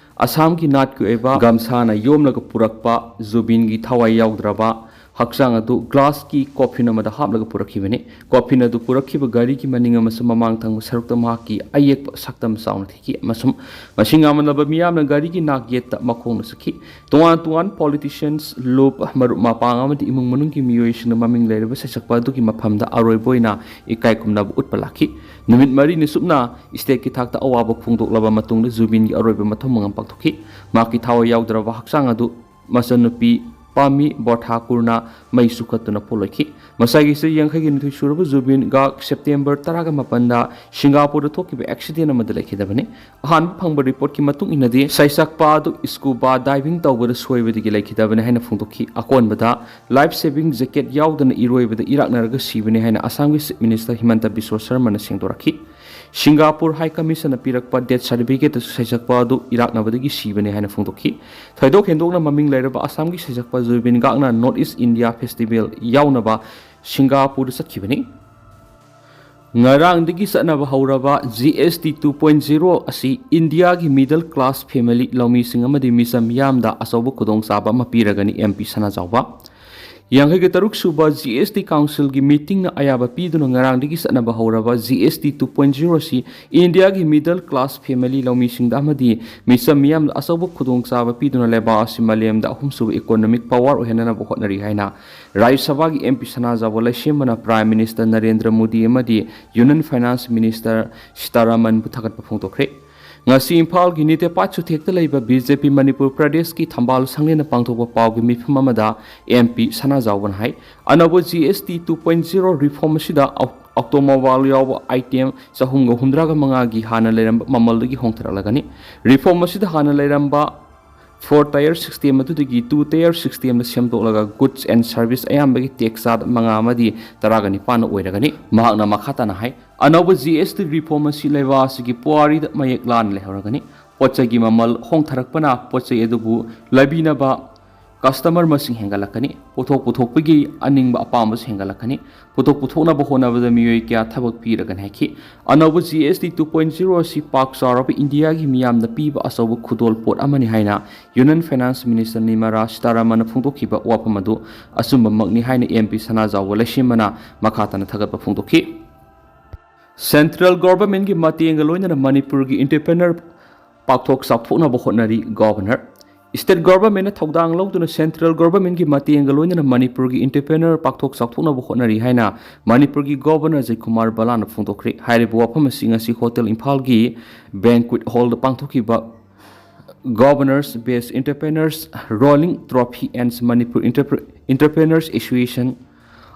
ꯑꯁꯥꯝꯒꯤ ꯅꯥꯠꯀꯤ ꯑꯣꯏꯕ ꯒꯝꯁꯥꯅ ꯌꯣꯝꯂꯒ ꯄꯨꯔꯛꯄ ꯖꯨꯕꯤꯟꯒꯤ ꯊꯋꯥꯏ ꯌꯥꯎꯗ꯭ꯔꯕ ꯍꯛꯆꯥꯡ ꯑꯗꯨ ꯒ꯭ꯂꯥꯁꯀꯤ ꯀꯣꯐꯤꯟ ꯑꯃꯗ ꯍꯥꯞꯂꯒ ꯄꯨꯔꯛꯈꯤꯕꯅꯤ꯫ ꯀꯣꯐꯤꯟ ꯑꯗꯨ ꯄꯨꯔꯛꯈꯤꯕ ꯒꯥꯔꯤꯒꯤ ꯃꯅꯤꯡ ꯑꯃꯁꯨꯡ ꯃꯃꯥꯡ ꯊꯪꯕ ꯁꯔꯨꯛꯇ ꯃꯍꯥꯛꯀꯤ ꯑꯌꯦꯛꯄ ꯁꯛꯇꯝ ꯆꯥꯎꯅ ꯊꯤꯈꯤ ꯑꯃꯁꯨꯡ ꯃꯁꯤꯡ ꯌꯥꯝꯂꯕ ꯃꯤꯌꯥꯝꯅ ꯒꯥꯔꯤꯒꯤ ꯅꯥꯛ ꯌꯦꯠꯇ ꯃꯈꯣꯡꯅ ꯆꯠꯈꯤ꯫ ꯇꯣꯉꯥꯟ ꯇꯣꯉꯥꯟ politicians, ꯂꯨꯞ, ꯃꯔꯨꯞ ꯃꯄꯥꯡ ꯑꯃꯗꯤ ꯏꯃꯨꯡ ꯃꯅꯨꯡꯒꯤ ꯃꯤꯑꯣꯏꯁꯤꯡꯅ ꯃꯃꯤꯡ ꯂꯩꯔꯕ ꯁꯩꯁꯛꯄ ꯑꯗꯨꯒꯤ ꯃꯐꯝꯗ ꯑꯔꯣꯏꯕ ꯑꯣꯏꯅ ꯏꯀꯥꯏ ꯈꯨꯝꯅꯕ ꯎꯠꯄ ꯂꯥꯛꯈꯤ꯫ ꯅꯨꯃꯤꯠ ꯃꯔꯤꯅꯤ ꯆꯨꯞꯅ stateꯀꯤ ꯊꯥꯛꯇ ꯑꯋꯥꯕ ꯐꯣꯡꯗꯣꯛꯂꯕ ꯃꯇꯨꯡꯗ ꯖꯨꯕꯤꯟꯒꯤ ꯑꯔꯣꯏꯕ ꯃꯊꯧ ꯃꯉꯝ ꯄꯥꯡꯊꯣꯛꯈꯤ꯫ ꯃꯍꯥꯛꯀꯤ ꯊꯋꯥꯏ ꯌꯥꯎꯗ꯭ꯔꯕ ꯍꯛꯆꯥꯡ ꯑꯗꯨ ꯃꯆꯟꯅꯨꯄꯤ ꯄꯥꯃꯤ ꯕꯣꯔꯊꯥꯀꯨꯔꯅ ꯃꯩ ꯆꯨꯈꯠꯇꯨꯅ ꯄꯣꯠꯂꯣꯏꯈꯤ꯫ ꯃꯁꯥꯒꯤ ꯆꯍꯤ ꯌꯥꯡꯈꯩꯒ ꯅꯤꯊꯣꯏ ꯁꯨꯔꯕ ꯖꯨꯕꯤꯟ ꯒꯥꯔꯒ ꯁꯦꯞꯇꯦꯝꯕꯔ ꯇꯔꯥꯒ ꯃꯥꯄꯟꯗ ꯁꯤꯡꯒꯥꯄꯨꯔꯗ ꯊꯣꯛꯈꯤꯕ accident ꯑꯃꯗ ꯂꯩꯈꯤꯗꯕꯅꯤ꯫ ꯑꯍꯥꯟꯕ ꯐꯪꯕ reportꯀꯤ ꯃꯇꯨꯡ ꯏꯟꯅꯗꯤ, ꯁꯩꯁꯛꯄ ꯑꯗꯨ scuba diving ꯇꯧꯕꯗ ꯁꯣꯏꯕꯗꯒꯤ ꯂꯩꯈꯤꯗꯕꯅꯤ ꯍꯥꯏꯅ ꯐꯣꯡꯗꯣꯛꯈꯤ꯫ ꯑꯀꯣꯟꯕꯗ life saving jacket ꯌꯥꯎꯗꯅ ꯏꯔꯣꯏꯕꯗ ꯏꯔꯥꯛꯅꯔꯒ ꯁꯤꯕꯅꯤ ꯍꯥꯏꯅ ꯑꯁꯥꯝꯒꯤ Chief Minister ꯍꯤꯃꯟꯇ Visva ꯁꯔꯃꯅ ꯁꯦꯡꯗꯣꯔꯛꯈꯤ꯫ Singapore High Commissionꯅ ꯄꯤꯔꯛꯄ death certificateꯇꯁꯨ ꯁꯩꯁꯛꯄ ꯑꯗꯨ ꯏꯔꯥꯛꯅꯕꯗꯒꯤ ꯁꯤꯕꯅꯤ ꯍꯥꯏꯅ ꯐꯣꯡꯗꯣꯛꯈꯤ꯫ ꯊꯣꯏꯗꯣꯛ ꯍꯦꯟꯗꯣꯛꯅ ꯃꯃꯤꯡ ꯂꯩꯔꯕ ꯑꯁꯥꯝꯒꯤ ꯁꯩꯁꯛꯄ ꯖꯨꯕꯤꯟ ꯒꯥꯔꯒꯅ North East India Festival ꯌꯥꯎꯅꯕ ꯁꯤꯡꯒꯥꯄꯨꯔꯗ ꯆꯠꯈꯤꯕꯅꯤ꯫ ꯉꯔꯥꯡꯗꯒꯤ ꯆꯠꯅꯕ ꯍꯧꯔꯕ G S T two point zero ꯑꯁꯤ ꯏꯟꯗꯤꯌꯥꯒꯤ middle class family, ꯂꯧꯃꯤꯁꯤꯡ ꯑꯃꯗꯤ ꯃꯤꯆꯝ ꯃꯤꯌꯥꯝꯗ ꯑꯆꯧꯕ ꯈꯨꯗꯣꯡꯆꯥꯕ ꯑꯃ ꯄꯤꯔꯒꯅꯤ, M P ꯁꯅꯥꯖꯥꯎꯕ꯫ ꯌꯥꯡꯈꯩꯒ ꯇꯔꯨꯛ ꯁꯨꯕ G S T Councilꯒꯤ meetingꯅ ꯑꯌꯥꯕ ꯄꯤꯗꯨꯅ ꯉꯔꯥꯡꯗꯒꯤ ꯆꯠꯅꯕ ꯍꯧꯔꯕ G S T two point zero ꯑꯁꯤ ꯏꯟꯗꯤꯌꯥꯒꯤ middle class family, ꯂꯧꯃꯤꯁꯤꯡꯗ ꯑꯃꯗꯤ ꯃꯤꯆꯝ ꯃꯤꯌꯥꯝꯗ ꯑꯆꯧꯕ ꯈꯨꯗꯣꯡꯆꯥꯕ ꯄꯤꯗꯨꯅ ꯂꯩꯕꯥꯛ ꯑꯁꯤ ꯃꯥꯂꯦꯝꯗ ꯑꯍꯨꯝꯁꯨꯕ economic power ꯑꯣꯏꯍꯟꯅꯅꯕ ꯍꯣꯠꯅꯔꯤ ꯍꯥꯏꯅ ꯔꯥꯖ꯭ꯌ ꯁꯚꯥꯒꯤ M P ꯁꯅꯥꯖꯥꯎꯕ ꯂꯩꯁꯦꯝꯕꯅ Prime Minister ꯅꯔꯦꯟꯗ꯭ꯔ ꯃꯣꯗꯤ ꯑꯃꯗꯤ Union Finance Minister ꯁꯤꯇꯥꯔꯥꯃꯟꯕꯨ ꯊꯥꯒꯠꯄ ꯐꯣꯡꯗꯣꯛꯈ꯭ꯔꯦ꯫ ꯉꯁꯤ ꯏꯝꯐꯥꯜꯒꯤ ꯅꯤꯇꯦꯄꯥꯠ ꯆꯨꯊꯦꯛꯇ ꯂꯩꯕ B J P ꯃꯅꯤꯄꯨꯔ ꯄ꯭ꯔꯗꯦꯁꯀꯤ ꯊꯝꯕꯥꯜ ꯁꯪꯂꯦꯟꯅ ꯄꯥꯡꯊꯣꯛꯄ ꯄꯥꯎꯒꯤ ꯃꯤꯐꯝ ꯑꯃꯗ M P ꯁꯅꯥꯖꯥꯎꯕꯅ ꯍꯥꯏ, ꯑꯅꯧꯕ G S T two point zero reform ꯑꯁꯤꯗ ꯑꯣ-, automobile ꯌꯥꯎꯕ item ꯆꯍꯨꯝꯒ ꯍꯨꯝꯗ꯭ꯔꯥꯒ ꯃꯉꯥꯒꯤ ꯍꯥꯟꯅ ꯂꯩꯔꯝꯕ ꯃꯃꯜꯗꯒꯤ ꯍꯣꯡꯊꯔꯛꯂꯒꯅꯤ꯫ Reform ꯑꯁꯤꯗ ꯍꯥꯟꯅ ꯂꯩꯔꯝꯕ four tier system ꯑꯗꯨꯗꯒꯤ two tier systemꯗ ꯁꯦꯝꯗꯣꯛꯂꯒ goods and service ꯑꯌꯥꯝꯕꯒꯤ tax ꯆꯥꯗ ꯃꯉꯥ ꯑꯃꯗꯤ ꯇꯔꯥꯒ ꯅꯤꯄꯥꯟ ꯑꯣꯏꯔꯒꯅꯤ꯫ ꯃꯍꯥꯛꯅ ꯃꯈꯥ ꯇꯥꯅ ꯍꯥꯏ, ꯑꯅꯧꯕ G S T reform ꯑꯁꯤ ꯂꯩꯕꯥꯛ ꯑꯁꯤꯒꯤ ꯄꯨꯋꯥꯔꯤꯗ ꯃꯌꯦꯛ ꯂꯥꯅ ꯂꯩꯍꯧꯔꯒꯅꯤ꯫ ꯄꯣꯠ ꯆꯩꯒꯤ ꯃꯃꯜ ꯍꯣꯡꯊꯔꯛꯄꯅ ꯄꯣꯠ ꯆꯩ ꯑꯗꯨꯕꯨ ꯂꯩꯕꯤꯅꯕ ꯀꯁꯇꯃꯔ ꯃꯁꯤꯡ ꯍꯦꯟꯒꯠꯂꯛꯀꯅꯤ꯫ ꯄꯣꯠꯊꯣꯛ ꯄꯨꯊꯣꯛꯄꯒꯤ ꯑꯅꯤꯡꯕ ꯑꯄꯥꯝꯕꯁꯨ ꯍꯦꯟꯒꯠꯂꯛꯀꯅꯤ꯫ ꯄꯣꯠꯊꯣꯛ ꯄꯨꯊꯣꯛꯅꯕ ꯍꯣꯠꯅꯕꯗ ꯃꯤꯑꯣꯏ ꯀꯌꯥ ꯊꯕꯛ ꯄꯤꯔꯒꯅꯤ ꯍꯥꯏꯈꯤ꯫ ꯑꯅꯧꯕ G S T two point zero ꯑꯁꯤ ꯄꯥꯛ ꯆꯥꯎꯔꯕ ꯏꯟꯗꯤꯌꯥꯒꯤ ꯃꯤꯌꯥꯝꯗ ꯄꯤꯕ ꯑꯆꯧꯕ ꯈꯨꯗꯣꯜ ꯄꯣꯠ ꯑꯃꯅꯤ ꯍꯥꯏꯅ Union Finance Minister Nirmala Sitharaman ꯐꯣꯡꯗꯣꯛꯈꯤꯕ ꯋꯥꯐꯝ ꯑꯗꯨ ꯑꯆꯨꯝꯕꯃꯛꯅꯤ ꯍꯥꯏꯅ M P ꯁꯅꯥꯖꯥꯎꯕ ꯂꯩꯁꯦꯝꯕꯅ ꯃꯈꯥ ꯇꯥꯅ ꯊꯥꯒꯠꯄ ꯐꯣꯡꯗꯣꯛꯈꯤ꯫ Central Governmentꯀꯤ ꯃꯇꯦꯡꯒ ꯂꯣꯏꯅꯅ ꯃꯅꯤꯄꯨꯔꯒꯤ entrepreneur ꯄꯥꯛꯊꯣꯛ ꯆꯥꯎꯊꯣꯛꯅꯕ ꯍꯣꯠꯅꯔꯤ Governor꯫ State Governmentꯅ ꯊꯧꯗꯥꯡ ꯂꯧꯗꯨꯅ Central Governmentꯀꯤ ꯃꯇꯦꯡꯒ ꯂꯣꯏꯅꯅ ꯃꯅꯤꯄꯨꯔꯒꯤ entrepreneur ꯄꯥꯛꯊꯣꯛ ꯆꯥꯎꯊꯣꯛꯅꯕ ꯍꯣꯠꯅꯔꯤ ꯍꯥꯏꯅ ꯃꯅꯤꯄꯨꯔꯒꯤ Governor ꯑꯖꯌ ꯀꯨꯃꯥꯔ ꯕꯂꯥꯅ ꯐꯣꯡꯗꯣꯛꯈ꯭ꯔꯦ꯫ ꯍꯥꯏꯔꯤꯕ ꯋꯥꯐꯝ ꯑꯁꯤ ꯉꯁꯤ Hotel Imphalꯒꯤ Banquet Hallꯗ ꯄꯥꯡꯊꯣꯛꯈꯤꯕ Governors Best Entrepreneurs Rolling Trophy and Manipur Entrepre-, Entrepreneurs Association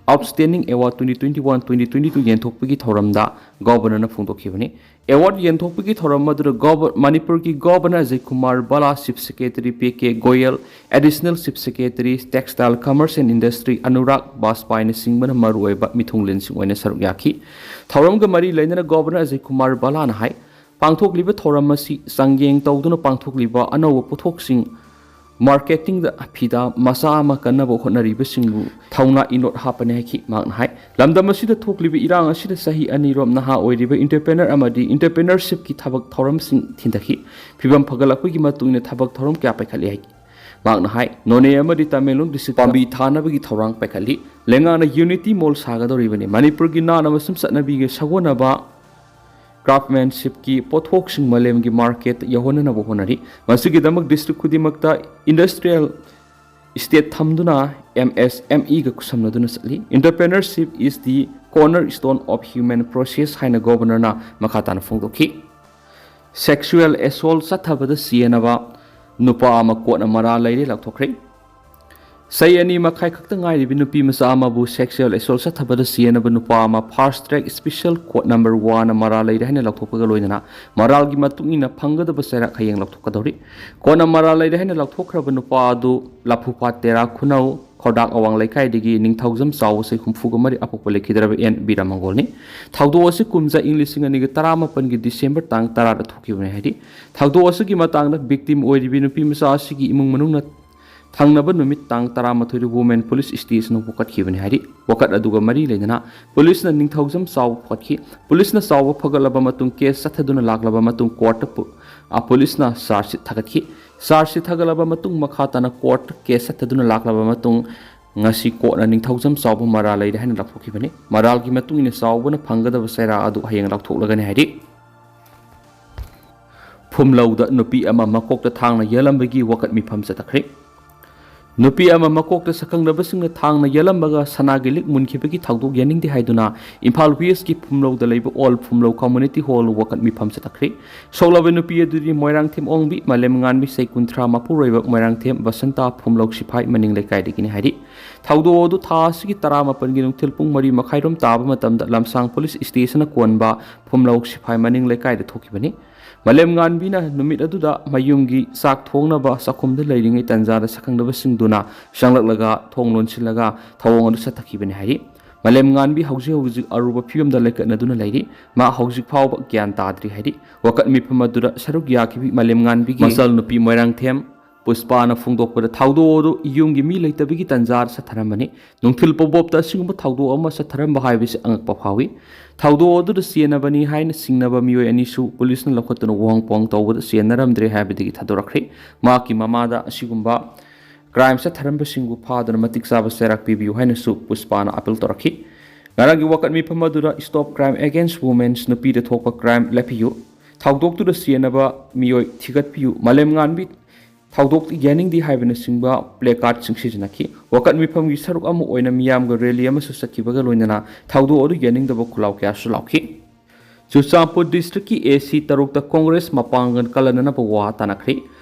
Outstanding Award twenty twenty-one twenty twenty-two ꯌꯦꯟꯊꯣꯛꯄꯒꯤ ꯊꯧꯔꯝꯗ Governorꯅ ꯐꯣꯡꯗꯣꯛꯈꯤꯕꯅꯤ꯫ Award ꯌꯦꯟꯊꯣꯛꯄꯒꯤ ꯊꯧꯔꯝ ꯑꯗꯨꯗ Gover-, ꯃꯅꯤꯄꯨꯔꯒꯤ Governor Ajay Kumar Bala, Chief Secretary P K Goyal, Additional Chief Secretary, Textile, Commerce and Industry Anurag ꯕꯥꯖꯄꯥꯏꯅꯆꯤꯡꯕꯅ ꯃꯔꯨꯑꯣꯏꯕ ꯃꯤꯊꯨꯡꯂꯦꯟꯁꯤꯡ ꯑꯣꯏꯅ ꯁꯔꯨꯛ ꯌꯥꯈꯤ꯫ ꯊꯧꯔꯝꯒ ꯃꯔꯤ ꯂꯩꯅꯅ Governor ꯑꯖꯌ ꯀꯨꯃꯥꯔ ꯕꯂꯥꯅ ꯍꯥꯏ, ꯄꯥꯡꯊꯣꯛꯂꯤꯕ ꯊꯧꯔꯝ ꯑꯁꯤ ꯆꯥꯡꯌꯦꯡ ꯇꯧꯗꯨꯅ ꯄꯥꯡꯊꯣꯛꯂꯤꯕ ꯑꯅꯧꯕ ꯄꯣꯠꯊꯣꯛꯁꯤꯡ marketingꯗ ꯐꯤꯗꯥ ꯃꯆꯥ ꯑꯃ ꯀꯟꯅꯕ ꯍꯣꯠꯅꯔꯤꯕꯁꯤꯡꯕꯨ ꯊꯧꯅꯥ ꯏꯅꯣꯠ ꯍꯥꯞꯄꯅꯤ ꯍꯥꯏꯈꯤ꯫ ꯃꯍꯥꯛꯅ ꯍꯥꯏ, ꯂꯝꯗꯝ ꯑꯁꯤꯗ ꯊꯣꯛꯂꯤꯕ ꯏꯔꯥꯡ ꯑꯁꯤꯗ ꯆꯍꯤ ꯑꯅꯤꯔꯣꯝ ꯅꯍꯥ ꯑꯣꯏꯔꯤꯕ entrepreneur ꯑꯃꯗꯤ entrepreneurshipꯀꯤ ꯊꯕꯛ ꯊꯧꯔꯝꯁꯤꯡ ꯊꯤꯟꯊꯈꯤ꯫ ꯐꯤꯕꯝ ꯐꯒꯠꯂꯛꯄꯒꯤ ꯃꯇꯨꯡ ꯏꯟꯅ ꯊꯕꯛ ꯊꯧꯔꯝ ꯀꯌꯥ ꯄꯥꯏꯈꯠꯂꯤ ꯍꯥꯏꯈꯤ꯫ ꯃꯍꯥꯛꯅ ꯍꯥꯏ, ꯅꯣꯅꯦ ꯑꯃꯗꯤ ꯇꯃꯦꯡꯂꯣꯡ district ꯄꯥꯝꯕꯤ ꯊꯥꯅꯕꯒꯤ ꯊꯧꯔꯥꯡ ꯄꯥꯏꯈꯠꯂꯤ꯫ ꯂꯩꯉꯥꯛꯅ unity mall ꯁꯥꯒꯗꯧꯔꯤꯕꯅꯤ꯫ ꯃꯅꯤꯄꯨꯔꯒꯤ ꯅꯥꯠ ꯑꯃꯁꯨꯡ ꯆꯠꯅꯕꯤꯒ ꯁꯥꯒꯣꯟꯅꯕ craftsmanshipꯀꯤ ꯄꯣꯠꯊꯣꯛꯁꯤꯡ ꯃꯥꯂꯦꯝꯒꯤ marketꯇ ꯌꯧꯍꯟꯅꯅꯕ ꯍꯣꯠꯅꯔꯤ꯫ ꯃꯁꯤꯒꯤꯗꯃꯛ district ꯈꯨꯗꯤꯡꯃꯛꯇ industrial estate ꯊꯝꯗꯨꯅ M S M Eꯒ ꯈꯨꯠꯁꯝꯅꯗꯨꯅ ꯆꯠꯂꯤ꯫ Entrepreneurship is the cornerstone of human process ꯍꯥꯏꯅ Governorꯅ ꯃꯈꯥ ꯇꯥꯅ ꯐꯣꯡꯗꯣꯛꯈꯤ꯫ Sexual assault ꯆꯠꯊꯕꯗ ꯁꯤꯌꯦꯅꯕ ꯅꯨꯄꯥ ꯑꯃ courtꯅ ꯃꯔꯥꯜ ꯂꯩꯔꯦ ꯂꯥꯎꯊꯣꯛꯈ꯭ꯔꯦ꯫ ꯆꯍꯤ ꯑꯅꯤ ꯃꯈꯥꯏ ꯈꯛꯇ ꯉꯥꯏꯔꯤꯕꯤ ꯅꯨꯄꯤ ꯃꯆꯥ ꯑꯃꯕꯨ sexual assault ꯆꯠꯊꯕꯗ ꯁꯤꯌꯦꯅꯕ ꯅꯨꯄꯥ ꯑꯃ fast track special court number oneꯅ ꯃꯔꯥꯜ ꯂꯩꯔꯦ ꯍꯥꯏꯅ ꯂꯥꯎꯊꯣꯛꯄꯒ ꯂꯣꯏꯅꯅ ꯃꯔꯥꯜꯒꯤ ꯃꯇꯨꯡ ꯏꯟꯅ ꯐꯪꯒꯗꯕ ꯆꯩꯔꯥꯛ ꯍꯌꯦꯡ ꯂꯥꯎꯊꯣꯛꯀꯗꯧꯔꯤ꯫ Courtꯅ ꯃꯔꯥꯜ ꯂꯩꯔꯦ ꯍꯥꯏꯅ ꯂꯥꯎꯊꯣꯛꯈ꯭ꯔꯕ ꯅꯨꯄꯥ ꯑꯗꯨ ꯂꯐꯨꯄꯥꯠ ꯇꯦꯔꯥ ꯈꯨꯅꯧ ꯈꯣꯔꯗꯥꯛ ꯑꯋꯥꯡ ꯂꯩꯀꯥꯏꯗꯒꯤ ꯅꯤꯡꯊꯧꯖꯝ ꯆꯥꯎꯕ ꯆꯍꯤ ꯍꯨꯝꯐꯨꯒ ꯃꯔꯤ ꯑꯄꯣꯛꯄ ꯂꯩꯈꯤꯗ꯭ꯔꯕ N ꯕꯤꯔꯥꯃꯪꯒꯣꯜꯅꯤ꯫ ꯊꯧꯗꯣꯛ ꯑꯁꯤ ꯀꯨꯝꯖꯥ ꯏꯪ ꯂꯤꯁꯤꯡ ꯑꯅꯤꯒ ꯇꯔꯥꯃꯥꯄꯟꯒꯤ December ꯇꯥꯡ ꯇꯔꯥꯗ ꯊꯣꯛꯈꯤꯕꯅꯤ ꯍꯥꯏꯔꯤ꯫ ꯊꯧꯗꯣꯛ ꯑꯁꯤꯒꯤ ꯃꯇꯥꯡꯗ victim ꯑꯣꯏꯔꯤꯕꯤ ꯅꯨꯄꯤ ꯃꯆꯥ ꯑꯁꯤꯒꯤ ꯏꯃꯨꯡ ꯃꯅꯨꯡꯅ ꯊꯪꯅꯕ ꯅꯨꯃꯤꯠ ꯇꯥꯡ ꯇꯔꯥꯃꯥꯊꯣꯏꯗ Women Police Station ꯄꯨꯈꯠꯈꯤꯕꯅꯤ ꯍꯥꯏꯔꯤ꯫ ꯋꯥꯀꯠ ꯑꯗꯨꯒ ꯃꯔꯤ ꯂꯩꯅꯅ ꯄꯨꯂꯤꯁꯅ ꯅꯤꯡꯊꯧꯖꯝ ꯆꯥꯎꯕ ꯐꯒꯠꯈꯤ꯫ ꯄꯨꯂꯤꯁꯅ ꯆꯥꯎꯕ ꯐꯒꯠꯂꯕ ꯃꯇꯨꯡ ꯀꯦꯁ ꯆꯠꯊꯗꯨꯅ ꯂꯥꯛꯂꯕ ꯃꯇꯨꯡ ꯀꯣꯔꯠꯇ ꯄꯨ-, ꯑ, ꯄꯨꯂꯤꯁꯅ ꯆꯥꯔꯖ ꯁꯤꯠ ꯊꯥꯒꯠꯈꯤ꯫ ꯆꯥꯔꯖ ꯁꯤꯠ ꯊꯥꯒꯠꯂꯕ ꯃꯇꯨꯡ ꯃꯈꯥ ꯇꯥꯅ ꯀꯣꯔꯠꯇ ꯀꯦꯁ ꯆꯠꯊꯗꯨꯅ ꯂꯥꯛꯂꯕ ꯃꯇꯨꯡ ꯉꯁꯤ ꯀꯣꯔꯠꯅ ꯅꯤꯡꯊꯧꯖꯝ ꯆꯥꯎꯕ ꯃꯔꯥꯜ ꯂꯩꯔꯦ ꯍꯥꯏꯅ ꯂꯥꯎꯊꯣꯛꯈꯤꯕꯅꯤ꯫ ꯃꯔꯥꯜꯒꯤ ꯃꯇꯨꯡ ꯏꯟꯅ ꯆꯥꯎꯕꯅ ꯐꯪꯒꯗꯕ ꯆꯩꯔꯥꯛ ꯑꯗꯨ ꯍꯌꯦꯡ ꯂꯥꯎꯊꯣꯛꯂꯒꯅꯤ ꯍꯥꯏꯔꯤ꯫ ꯐꯨꯝꯂꯧꯗ ꯅꯨꯄꯤ ꯑꯃ ꯃꯀꯣꯛꯇ ꯊꯥꯡꯅ ꯌꯦꯜꯂꯝꯕꯒꯤ ꯋꯥꯀꯠ ꯃꯤꯐꯝ ꯆꯠꯊꯈ꯭ꯔꯦ꯫ ꯅꯨꯄꯤ ꯑꯃ ꯃꯀꯣꯛꯇ ꯁꯛꯈꯪꯅꯕꯁꯤꯡꯅ ꯊꯥꯡꯅ ꯌꯦꯜꯂꯝꯕꯒ ꯁꯅꯥꯒꯤ ꯂꯤꯛ ꯃꯨꯟꯈꯤꯕꯒꯤ ꯊꯧꯗꯣꯛ ꯌꯥꯅꯤꯡꯗꯦ ꯍꯥꯏꯗꯨꯅ ꯏꯝꯐꯥꯜ ꯋꯦꯁꯀꯤ ꯐꯨꯝꯂꯧꯗ ꯂꯩꯕ ꯑꯣꯜ ꯐꯨꯝꯂꯧ ꯀꯝꯃ꯭ꯌꯨꯅꯤꯇꯤ ꯍꯣꯜ ꯋꯥꯀꯠ ꯃꯤꯐꯝ ꯆꯠꯊꯈ꯭ꯔꯦ꯫ ꯁꯣꯛꯂꯕ ꯅꯨꯄꯤ ꯑꯗꯨꯗꯤ ꯃꯣꯏꯔꯥꯡꯊꯦꯝ ꯑꯣꯡꯕꯤ, ꯃꯥꯂꯦꯝꯉꯥꯟꯕꯤ ꯆꯍꯤ ꯀꯨꯟꯊ꯭ꯔꯥ, ꯃꯄꯨꯔꯣꯏꯕ ꯃꯣꯏꯔꯥꯡꯊꯦꯝ ꯕꯁꯟꯇꯥ ꯐꯨꯝꯂꯧ ꯁꯤꯐꯥꯏ ꯃꯅꯤꯡ ꯂꯩꯀꯥꯏꯗꯒꯤꯅꯤ ꯍꯥꯏꯔꯤ꯫ ꯊꯧꯗꯣꯛ ꯑꯗꯨ ꯊꯥ ꯑꯁꯤꯒꯤ ꯇꯔꯥꯃꯥꯄꯟꯒꯤ ꯅꯨꯡꯊꯤꯜ ꯄꯨꯡ ꯃꯔꯤ ꯃꯈꯥꯏꯔꯣꯝ ꯇꯥꯕ ꯃꯇꯝꯗ ꯂꯝꯁꯥꯡ ꯄꯨꯂꯤꯁ ꯁ꯭ꯇꯦꯁꯟꯅ ꯀꯣꯟꯕ ꯐꯨꯝꯂꯧ ꯁꯤꯐꯥꯏ ꯃꯅꯤꯡ ꯂꯩꯀꯥꯏꯗ ꯊꯣꯛꯈꯤꯕꯅꯤ꯫ ꯃꯥꯂꯦꯝꯉꯥꯟꯕꯤꯅ ꯅꯨꯃꯤꯠ ꯑꯗꯨꯗ ꯃꯌꯨꯝꯒꯤ ꯆꯥꯛ ꯊꯣꯡꯅꯕ ꯆꯥꯛꯈꯨꯝꯗ ꯂꯩꯔꯤꯉꯩ ꯇꯟꯖꯥꯗ ꯁꯛꯈꯪꯗꯕꯁꯤꯡꯗꯨꯅ ꯆꯪꯂꯛꯂꯒ ꯊꯣꯡ ꯂꯣꯟꯁꯤꯜꯂꯒ ꯊꯧꯑꯣꯡ ꯑꯗꯨ ꯆꯠꯊꯈꯤꯕꯅꯤ ꯍꯥꯏꯔꯤ꯫ ꯃꯥꯂꯦꯝꯉꯥꯟꯕꯤ ꯍꯧꯖꯤꯛ ꯍꯧꯖꯤꯛ ꯑꯔꯨꯕ ꯐꯤꯕꯝꯗ ꯂꯩꯀꯠꯅꯗꯨꯅ ꯂꯩꯔꯤ꯫ ꯃꯥ ꯍꯧꯖꯤꯛ ꯐꯥꯎꯕ ꯒ꯭ꯌꯥꯟ ꯇꯥꯗ꯭ꯔꯤ ꯍꯥꯏꯔꯤ꯫ ꯋꯥꯀꯠ ꯃꯤꯐꯝ ꯑꯗꯨꯗ ꯁꯔꯨꯛ ꯌꯥꯈꯤꯕꯤ ꯃꯥꯂꯦꯝꯉꯥꯟꯕꯤꯒꯤ ꯃꯆꯜꯅꯨꯄꯤ ꯃꯣꯏꯔꯥꯡꯊꯦꯝ ꯄꯨꯁꯄꯥꯅ ꯐꯣꯡꯗꯣꯛꯄꯗ ꯊꯧꯗꯣꯛ ꯑꯗꯨ ꯌꯨꯝꯒꯤ ꯃꯤ ꯂꯩꯇꯕꯒꯤ ꯇꯟꯖꯥꯗ ꯆꯠꯊꯔꯝꯕꯅꯤ꯫ ꯅꯨꯡꯊꯤꯜ ꯄꯣꯕꯣꯞꯇ ꯑꯁꯤꯒꯨꯝꯕ ꯊꯧꯗꯣꯛ ꯑꯃ ꯆꯠꯊꯔꯝꯕ ꯍꯥꯏꯕꯁꯤ ꯑꯉꯛꯄ ꯐꯥꯎꯏ꯫ ꯊꯧꯗꯣꯛ ꯑꯗꯨꯗ ꯆꯦꯟꯅꯕꯅꯤ ꯍꯥꯏꯅ ꯆꯤꯡꯅꯕ ꯃꯤꯑꯣꯏ ꯑꯅꯤꯁꯨ ꯄꯨꯂꯤꯁꯅ ꯂꯧꯈꯠꯇꯨꯅ ꯋꯥꯍꯪ ꯄꯥꯎꯍꯪ ꯇꯧꯕꯗ ꯆꯦꯟꯅꯔꯝꯗ꯭ꯔꯦ ꯍꯥꯏꯕꯗꯒꯤ ꯊꯥꯗꯣꯔꯛꯈ꯭ꯔꯦ꯫ ꯃꯍꯥꯛꯀꯤ ꯃꯃꯥꯗ ꯑꯁꯤꯒꯨꯝꯕ ꯀ꯭ꯔꯥꯏꯝ ꯆꯠꯊꯔꯝꯕꯁꯤꯡꯕꯨ ꯐꯥꯗꯨꯅ ꯃꯇꯤꯛ ꯆꯥꯕ ꯆꯩꯔꯥꯛ ꯄꯤꯕꯤꯌꯨ ꯍꯥꯏꯅꯁꯨ ꯄꯨꯁꯄꯥꯅ ꯑꯄꯤꯜ ꯇꯧꯔꯛꯈꯤ꯫ ꯉꯔꯥꯡꯒꯤ ꯋꯥꯀꯠ ꯃꯤꯐꯝ ꯑꯗꯨꯗ Stop Crime Against Women's, ꯅꯨꯄꯤꯗ ꯊꯣꯛꯄ ꯀ꯭ꯔꯥꯏꯝ ꯂꯦꯞꯄꯤꯌꯨ, ꯊꯧꯗꯣꯛꯇꯨꯗ ꯆꯦꯟꯅꯕ ꯃꯤꯑꯣꯏ ꯊꯤꯒꯠꯄꯤꯌꯨ, ꯃꯥꯂꯦꯝꯉꯥꯟꯕꯤ ꯊꯧꯗꯣꯛꯇ ꯌꯥꯅꯤꯡꯗꯦ ꯍꯥꯏꯕꯅꯆꯤꯡꯕ ꯄ꯭ꯂꯦꯀꯥꯔꯠꯁꯤꯡ ꯁꯤꯖꯤꯟꯅꯈꯤ꯫ ꯋꯥꯀꯠ ꯃꯤꯐꯝꯒꯤ ꯁꯔꯨꯛ ꯑꯃ ꯑꯣꯏꯅ ꯃꯤꯌꯥꯝꯒ ꯔꯦꯂꯤ ꯑꯃꯁꯨ ꯆꯠꯈꯤꯕꯒ ꯂꯣꯏꯅꯅ ꯊꯧꯗꯣꯛ ꯑꯗꯨ ꯌꯥꯅꯤꯡꯗꯕ ꯈꯨꯜꯂꯥꯎ ꯀꯌꯥꯁꯨ ꯂꯥꯎꯈꯤ꯫ ꯆꯨꯔꯆꯥꯟꯄꯨꯔ ꯗꯤꯁꯇ꯭ꯔꯤꯛꯀꯤ ꯑꯦ ꯁꯤ ꯇꯔꯨꯛꯇ ꯀꯣꯡꯒ꯭ꯔꯦꯁ ꯃꯄꯥꯡꯒꯜ ꯀꯜꯍꯟꯅꯅꯕ ꯋꯥ ꯇꯥꯅꯈ꯭ꯔꯦ꯫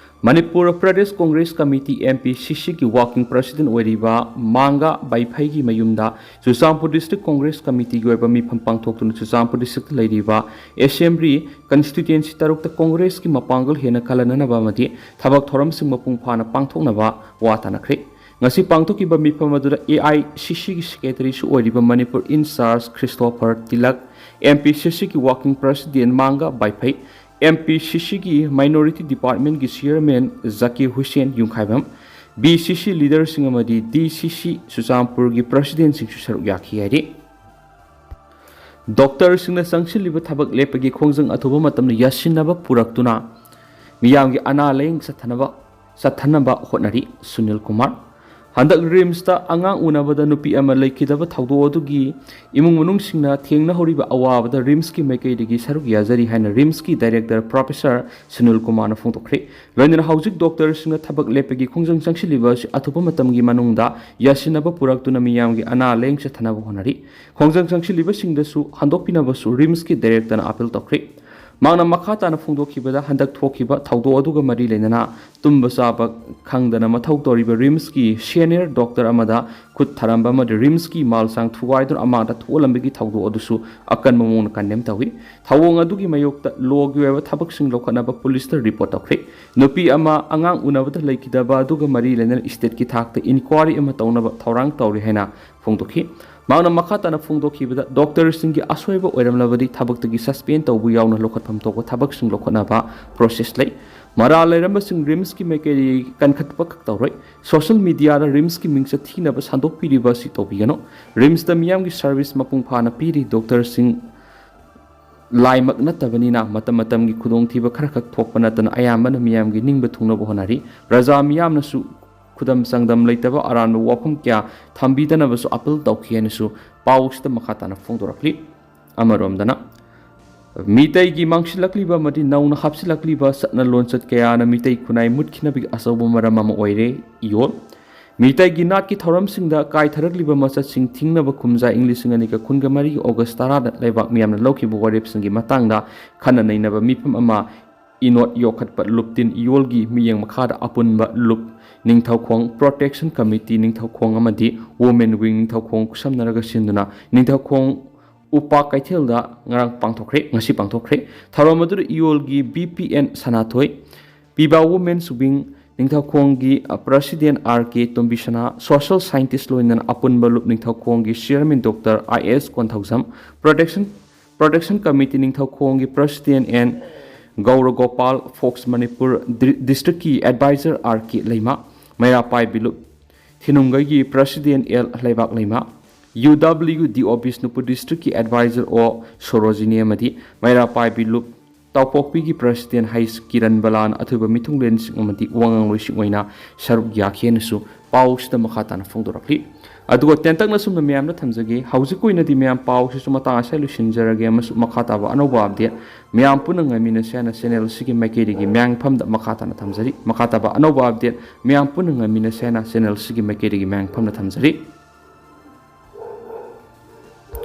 Manipur Pradesh Congress committee, M P C ꯁꯤꯒꯤ ꯋꯥꯔꯀꯤꯡ ꯄ꯭ꯔꯁꯤꯗꯦꯟ ꯑꯣꯏꯔꯤꯕ ꯃꯥꯡꯒꯥ ꯕꯥꯏꯐꯩꯒꯤ ꯃꯌꯨꯝꯗ ꯆꯨꯔꯆꯥꯟꯄꯨꯔ ꯗꯤꯁꯇ꯭ꯔꯤꯛ ꯀꯣꯡꯒ꯭ꯔꯦꯁ ꯀꯃꯤꯇꯤꯒꯤ ꯑꯣꯏꯕ ꯃꯤꯐꯝ ꯄꯥꯡꯊꯣꯛꯇꯨꯅ ꯆꯨꯔꯆꯥꯟꯄꯨꯔ ꯗꯤꯁꯇ꯭ꯔꯤꯛꯇ ꯂꯩꯔꯤꯕ ꯑꯦꯁꯦꯝꯕ꯭ꯂꯤ ꯀꯟꯁꯇꯤꯇ꯭ꯌꯨꯌꯦꯟꯁꯤ ꯇꯔꯨꯛꯇ ꯀꯣꯡꯒ꯭ꯔꯦꯁꯀꯤ ꯃꯄꯥꯡꯒꯜ ꯍꯦꯟꯅ ꯀꯜꯍꯟꯅꯅꯕ ꯑꯃꯗꯤ ꯊꯕꯛ ꯊꯧꯔꯝꯁꯤꯡ ꯃꯄꯨꯡ ꯐꯥꯅ ꯄꯥꯡꯊꯣꯛꯅꯕ ꯋꯥ ꯇꯥꯅꯈ꯭ꯔꯦ꯫ ꯉꯁꯤ ꯄꯥꯡꯊꯣꯛꯈꯤꯕ ꯃꯤꯐꯝ ꯑꯗꯨꯗ ꯑꯦ ꯑꯥꯏ ꯁꯤ ꯁꯤꯒꯤ ꯁꯦꯀ꯭ꯔꯦꯇꯔꯤꯁꯨ ꯑꯣꯏꯔꯤꯕ Manipur incharge Christopher Tilak, M P C ꯁꯤꯒꯤ working president Manga Baiphei, M P C ꯁꯤꯒꯤ ꯃꯥꯏꯅꯣꯔꯤꯇꯤ ꯗꯤꯄꯥꯔꯠꯃꯦꯟꯒꯤ chairman Zakir Hussain Yumkhaibam, B C C leaderꯁꯤꯡ ꯑꯃꯗꯤ D C C ꯆꯨꯔꯆꯥꯟꯄꯨꯔꯒꯤ presidentꯁꯤꯡꯁꯨ ꯁꯔꯨꯛ ꯌꯥꯈꯤ ꯍꯥꯏꯔꯤ꯫ ꯗꯣꯛꯇꯔꯁꯤꯡꯅ ꯆꯪꯁꯤꯜꯂꯤꯕ ꯊꯕꯛ ꯂꯦꯞꯄꯒꯤ ꯈꯣꯡꯖꯪ ꯑꯊꯨꯕ ꯃꯇꯝꯗ ꯌꯥꯁꯤꯟꯅꯕ ꯄꯨꯔꯛꯇꯨꯅ ꯃꯤꯌꯥꯝꯒꯤ ꯑꯅꯥ ꯂꯥꯌꯦꯡ ꯆꯠꯊꯅꯕ, ꯆꯠꯊꯅꯕ ꯍꯣꯠꯅꯔꯤ꯫ ꯁꯨꯅꯤꯜ ꯀꯨꯃꯥꯔ꯫ ꯍꯟꯗꯛ ꯔꯤꯝꯁꯇ ꯑꯉꯥꯡ ꯎꯅꯕꯗ ꯅꯨꯄꯤ ꯑꯃ ꯂꯩꯈꯤꯗꯕ ꯊꯧꯗꯣꯛ ꯑꯗꯨꯒꯤ ꯏꯃꯨꯡ ꯃꯅꯨꯡꯁꯤꯡꯅ ꯊꯦꯡꯅꯍꯧꯔꯤꯕ ꯑꯋꯥꯕꯗ ꯔꯤꯝꯁꯀꯤ ꯃꯥꯏꯀꯩꯗꯒꯤ ꯁꯔꯨꯛ ꯌꯥꯖꯔꯤ ꯍꯥꯏꯅ ꯔꯤꯝꯁꯀꯤ director professor ꯁꯨꯅꯤꯜ ꯀꯨꯃꯥꯔꯅ ꯐꯣꯡꯗꯣꯛꯈ꯭ꯔꯦ꯫ ꯂꯣꯏꯅꯅ ꯍꯧꯖꯤꯛ ꯗꯣꯛꯇꯔꯁꯤꯡꯅ ꯊꯕꯛ ꯂꯦꯞꯄꯒꯤ ꯈꯣꯡꯖꯪ ꯆꯪꯁꯤꯜꯂꯤꯕ ꯑꯁꯤ ꯑꯊꯨꯕ ꯃꯇꯝꯒꯤ ꯃꯅꯨꯡꯗ ꯌꯥꯁꯤꯟꯅꯕ ꯄꯨꯔꯛꯇꯨꯅ ꯃꯤꯌꯥꯝꯒꯤ ꯑꯅꯥ ꯂꯥꯌꯦꯡ ꯆꯠꯊꯅꯕ ꯍꯣꯠꯅꯔꯤ꯫ ꯈꯣꯡꯖꯪ ꯆꯪꯁꯤꯜꯂꯤꯕꯁꯤꯡꯗꯁꯨ ꯍꯟꯗꯣꯛꯄꯤꯅꯕꯁꯨ ꯔꯤꯝꯁꯀꯤ directorꯅ appeal ꯇꯧꯈ꯭ꯔꯦ꯫ ꯃꯍꯥꯛꯅ ꯃꯈꯥ ꯇꯥꯅ ꯐꯣꯡꯗꯣꯛꯈꯤꯕꯗ, ꯍꯟꯗꯛ ꯊꯣꯛꯈꯤꯕ ꯊꯧꯗꯣꯛ ꯑꯗꯨꯒ ꯃꯔꯤ ꯂꯩꯅꯅ ꯇꯨꯝꯕ ꯆꯥꯕ ꯈꯪꯗꯅ ꯃꯊꯧ ꯇꯧꯔꯤꯕ ꯔꯤꯝꯁꯀꯤ senior doctor ꯑꯃꯗ ꯈꯨꯠ ꯊꯔꯝꯕ ꯑꯃꯗꯤ ꯔꯤꯝꯁꯀꯤ ꯃꯥꯜꯁꯥꯡ ꯊꯨꯒꯥꯏꯗꯨꯅ ꯑꯃꯥꯡꯗ ꯊꯣꯛꯍꯜꯂꯝꯕꯒꯤ ꯊꯧꯗꯣꯛ ꯑꯗꯨꯁꯨ ꯑꯀꯟꯕ ꯃꯑꯣꯡꯗ condemn ꯇꯧꯏ꯫ ꯊꯧꯑꯣꯡ ꯑꯗꯨꯒꯤ ꯃꯥꯌꯣꯛꯇ lawꯒꯤ ꯑꯣꯏꯕ ꯊꯕꯛꯁꯤꯡ ꯂꯧꯈꯠꯅꯕ ꯄꯨꯂꯤꯁꯇ report ꯇꯧꯈ꯭ꯔꯦ꯫ ꯅꯨꯄꯤ ꯑꯃ ꯑꯉꯥꯡ ꯎꯅꯕꯗ ꯂꯩꯈꯤꯗꯕ ꯑꯗꯨꯒ ꯃꯔꯤ ꯂꯩꯅꯅ stateꯀꯤ ꯊꯥꯛꯇ inquiry ꯑꯃ ꯇꯧꯅꯕ ꯊꯧꯔꯥꯡ ꯇꯧꯔꯤ ꯍꯥꯏꯅ ꯐꯣꯡꯗꯣꯛꯈꯤ꯫ ꯃꯍꯥꯛꯅ ꯃꯈꯥ ꯇꯥꯅ ꯐꯣꯡꯗꯣꯛꯈꯤꯕꯗ, ꯗꯣꯛꯇꯔꯁꯤꯡꯒꯤ ꯑꯁꯣꯏꯕ ꯑꯣꯏꯔꯝꯂꯕꯗꯤ ꯊꯕꯛꯇꯒꯤ suspend ꯇꯧꯕ ꯌꯥꯎꯅ ꯂꯧꯈꯠꯐꯝ ꯊꯣꯛꯄ ꯊꯕꯛꯁꯤꯡ ꯂꯧꯈꯠꯅꯕ process ꯂꯩ꯫ ꯃꯔꯥꯜ ꯂꯩꯔꯝꯕꯁꯤꯡ ꯔꯤꯝꯁꯀꯤ ꯃꯥꯏꯀꯩꯗꯒꯤ ꯀꯟꯈꯠꯄ ꯈꯛ ꯇꯧꯔꯣꯏ꯫ Social mediaꯗ ꯔꯤꯝꯁꯀꯤ ꯃꯤꯡꯆꯠ ꯊꯤꯅꯕ ꯁꯟꯗꯣꯛꯄꯤꯔꯤꯕ ꯑꯁꯤ ꯇꯧꯕꯤꯒꯅꯨ꯫ ꯔꯤꯝꯁꯇ ꯃꯤꯌꯥꯝꯒꯤ service ꯃꯄꯨꯡ ꯐꯥꯅ ꯄꯤꯔꯤ꯫ ꯗꯣꯛꯇꯔꯁꯤꯡ ꯂꯥꯏꯃꯛ ꯅꯠꯇꯕꯅꯤꯅ ꯃꯇꯝ ꯃꯇꯝꯒꯤ ꯈꯨꯗꯣꯡꯊꯤꯕ ꯈꯔꯈꯛ ꯊꯣꯛꯄ ꯅꯠꯇꯅ ꯑꯌꯥꯝꯕꯅ ꯃꯤꯌꯥꯝꯒꯤ ꯅꯤꯡꯕ ꯊꯨꯡꯅꯕ ꯍꯣꯠꯅꯔꯤ꯫ ꯄ꯭ꯔꯖꯥ ꯃꯤꯌꯥꯝꯅꯁꯨ ꯈꯨꯗꯝ ꯆꯥꯡꯗꯝ ꯂꯩꯇꯕ ꯑꯔꯥꯟꯕ ꯋꯥꯐꯝ ꯀꯌꯥ ꯊꯝꯕꯤꯗꯅꯕꯁꯨ appeal ꯇꯧꯈꯤ ꯍꯥꯏꯅꯁꯨ ꯄꯥꯎꯁꯤꯗ ꯃꯈꯥ ꯇꯥꯅ ꯐꯣꯡꯗꯣꯔꯛꯂꯤ꯫ ꯑꯃꯔꯣꯝꯗꯅ, ꯃꯤꯇꯩꯒꯤ ꯃꯥꯡꯁꯤꯜꯂꯛꯂꯤꯕ ꯑꯃꯗꯤ ꯅꯧꯅ ꯍꯥꯞꯆꯤꯜꯂꯛꯂꯤꯕ ꯆꯠꯅ ꯂꯣꯟꯆꯠ ꯀꯌꯥꯅ ꯃꯤꯇꯩ ꯈꯨꯟꯅꯥꯏ ꯃꯨꯠꯈꯤꯅꯕꯒꯤ ꯑꯆꯧꯕ ꯃꯔꯝ ꯑꯃ ꯑꯣꯏꯔꯦ꯫ ꯏꯌꯣꯜ꯫ ꯃꯤꯇꯩꯒꯤ ꯅꯥꯠꯀꯤ ꯊꯧꯔꯝꯁꯤꯡꯗ ꯀꯥꯏꯊꯔꯛꯂꯤꯕ ꯃꯆꯠꯁꯤꯡ ꯊꯤꯡꯅꯕ ꯀꯨꯝꯖꯥ ꯏꯪ ꯂꯤꯁꯤꯡ ꯑꯅꯤꯒ ꯀꯨꯟꯒ ꯃꯔꯤꯒꯤ August ꯇꯔꯥꯗ ꯂꯩꯕꯥꯛ ꯃꯤꯌꯥꯝꯅ ꯂꯧꯈꯤꯕ ꯋꯥꯔꯦꯞꯁꯤꯡꯒꯤ ꯃꯇꯥꯡꯗ ꯈꯟꯅ ꯅꯩꯅꯕ ꯃꯤꯐꯝ ꯑꯃ ꯏꯅꯣꯠ ꯌꯣꯛꯈꯠꯄ ꯂꯨꯞꯇꯤꯟ ꯏꯌꯣꯜꯒꯤ ꯃꯤꯠꯌꯦꯡ ꯃꯈꯥꯗ ꯑꯄꯨꯟꯕ ꯂꯨꯞ ꯅꯤꯡꯊꯧꯈꯣꯡ Protection Committee ꯅꯤꯡꯊꯧꯈꯣꯡ ꯑꯃꯗꯤ Women Wing ꯅꯤꯡꯊꯧꯈꯣꯡ ꯈꯨꯠꯁꯝꯅꯔꯒ ꯁꯤꯟꯗꯨꯅ ꯅꯤꯡꯊꯧꯈꯣꯡ ꯎꯄꯥꯛ ꯀꯩꯊꯦꯜꯗ ꯉꯔꯥꯡ ꯄꯥꯡꯊꯣꯛꯈ꯭ꯔꯦ, ꯉꯁꯤ ꯄꯥꯡꯊꯣꯛꯈ꯭ꯔꯦ꯫ ꯊꯧꯔꯝ ꯑꯗꯨꯗ ꯏꯌꯣꯜꯒꯤ B P N ꯁꯅꯥꯊꯣꯏ, ꯄꯤꯕꯥ Women's Wing ꯅꯤꯡꯊꯧꯈꯣꯡꯒꯤ, ꯑ, president R K ꯇꯣꯝꯕꯤꯁꯅꯥ, social scientist ꯂꯣꯏꯅꯅ ꯑꯄꯨꯟꯕ ꯂꯨꯞ ꯅꯤꯡꯊꯧꯈꯣꯡꯒꯤ chairman Doctor I S Konthoujam, Protection, Protection Committee ꯅꯤꯡꯊꯧꯈꯣꯡꯒꯤ president N ꯒꯧꯔꯒꯣꯄꯥꯜ, Fox Manipur D-, districtꯀꯤ advisor R K ꯂꯩꯃ, ꯃꯩꯔꯥ ꯄꯥꯏꯕꯤ ꯂꯨꯞ ꯊꯤꯅꯨꯡꯒꯩꯒꯤ President L ꯂꯩꯕꯥꯛ ꯂꯩꯃ, UWDO ꯕꯤꯁꯅꯨꯄꯨꯔ District ꯀꯤ Advisor O ꯁꯣꯔꯣꯖꯤꯅꯤ ꯑꯃꯗꯤ ꯃꯩꯔꯥ ꯄꯥꯏꯕꯤ ꯂꯨꯞ ꯇꯥꯎꯄꯣꯛꯄꯤꯒꯤ President H ꯀꯤꯔꯟ ꯕꯂꯥꯟ ꯑꯊꯣꯏꯕ ꯃꯤꯊꯨꯡꯂꯦꯟꯁꯤꯡ ꯑꯃꯗꯤ ꯋꯥꯉꯥꯡꯂꯣꯏꯁꯤꯡ ꯑꯣꯏꯅ ꯁꯔꯨꯛ ꯌꯥꯈꯤ ꯍꯥꯏꯅꯁꯨ ꯄꯥꯎꯁꯤꯗ ꯃꯈꯥ ꯇꯥꯅ ꯐꯣꯡꯗꯣꯔꯛꯂꯤ꯫ ꯑꯗꯨꯒ ꯇꯦꯟꯇꯛꯅ ꯁꯨꯝꯅ ꯃꯌꯥꯝꯗ ꯊꯝꯖꯒꯦ꯫ ꯍꯧꯖꯤꯛ ꯑꯣꯏꯅꯗꯤ ꯃꯌꯥꯝ ꯄꯥꯎꯁꯤꯁꯨ ꯃꯇꯥꯡ ꯑꯁꯤꯗ ꯂꯣꯏꯁꯤꯟꯖꯔꯒꯦ ꯑꯃꯁꯨꯡ ꯃꯈꯥ ꯇꯥꯕ ꯑꯅꯧꯕ update ꯃꯌꯥꯝ ꯄꯨꯟꯅ ꯉꯥꯏꯃꯤꯟꯅꯁꯦ ꯍꯥꯏꯅ channel ꯑꯁꯤꯒꯤ ꯃꯥꯏꯀꯩꯗꯒꯤ ꯃꯌꯥꯝꯒꯤ ꯐꯝꯗ ꯃꯈꯥ ꯇꯥꯅ ꯊꯝꯖꯔꯤ꯫ ꯃꯈꯥ ꯇꯥꯕ ꯑꯅꯧꯕ update ꯃꯌꯥꯝ ꯄꯨꯟꯅ ꯉꯥꯏꯃꯤꯟꯅꯁꯦ ꯍꯥꯏꯅ channel ꯑꯁꯤꯒꯤ ꯃꯥꯏꯀꯩꯗꯒꯤ ꯃꯌꯥꯝꯒꯤ ꯐꯝꯗ ꯊꯝꯖꯔꯤ꯫